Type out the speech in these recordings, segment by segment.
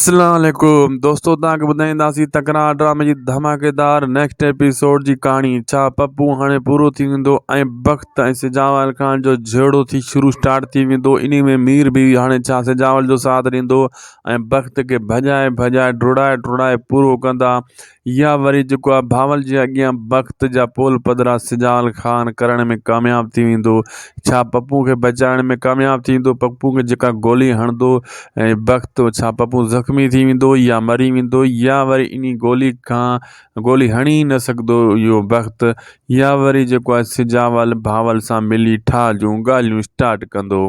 اسلام عليڪم دوستو توهان کي ٻڌائينداسين تڪرار ڊرامي جي ڌماڪيدار نيڪسٽ ايپيسوڊ جي ڪهاڻي ڇا پپو هاڻي پورو ٿي ويندو ۽ بخت ۽ سجاول خان جو جهيڙو ٿي شروع اسٽارٽ ٿي ويندو انهي ۾ مير به هاڻي ڇا سجاول جو ساٿ ڏيندو ۽ بخت کي ڀڄائي ڀڄائي ڊوڙائي ڊوڙائي پورو ڪندا يا وري جيڪو آ بھاول جي اڳيان بخت جا پول پڌرا سجال خان ڪرڻ ۾ ڪامياب ٿي ويندو؟ ڇا پپو کي بچائڻ ۾ ڪامياب ٿي ويندو؟ پپو کي جيڪا گولي هڻندو ۽ بخت ڇا پپو زخمي ٿي ويندو يا مري ويندو يا وري انهي گولي کان گولي هڻي ئي نه سگهندو اهو بخت يا وري جيڪو آهي سجاول بھاول سان ملي ٺاهه جون ڳالهيون اسٽارٽ ڪندو.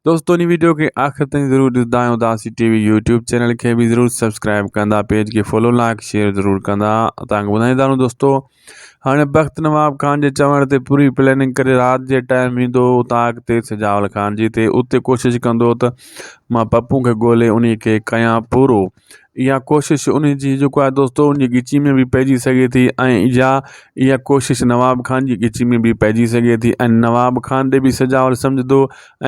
دوستو ان ويڊيو کي آخر تائين ضرور ڏسندا آهيو اداسي ٽي وي يوٽيوب چينل کي به ضرور سبسڪرائب ڪندا پيج کي فالو لائڪ شيئر ضرور ڪندا تان ٻڌائيندا رهون دوستو هاڻي بخت نواب خان جي چوڻ تي پوري پلاننگ ڪري رات جي ٽائم ويندو اتاق تي سجاول خان جي تي اتي ڪوشش ڪندو ته مان پپو کي ڳولي انهي کي ڪيان پورو اها ڪوشش ان جي جيڪو آهي دوستو ان جي ڳچي ۾ به پئجي سگهي ٿي ۽ يا اها ڪوشش نواب خان جي ڳچي ۾ به پئجي سگهي ٿي ۽ نواب خان ڏي به سجاول سمجهندو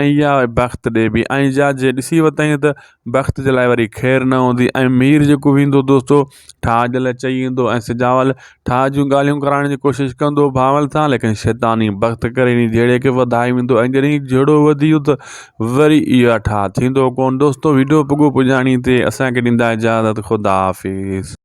۽ يا بخت ڏي به ۽ يا جي ڏسي ورتائين ته بخت جي لاء وري خير نه هوندي ۽ مير جيڪو ويندو دوستو ٺاهه جي لاء چئي ايندو ۽ سجاول ٺاهه جون ڳالهيون ڪرائڻ جي ڪوشش ڪندو بهاول سان ليڪن شيطاني بخت ڪري انهي جهيڙي کي وڌائي ويندو ۽ جڏهن جهيڙو وڌي ويو ته وري اها ٺاهه ٿيندو ڪون دوستو ويڊيو پڳو پڄاڻي تي اسان کي ڏيندا اجازت خدا حافظ.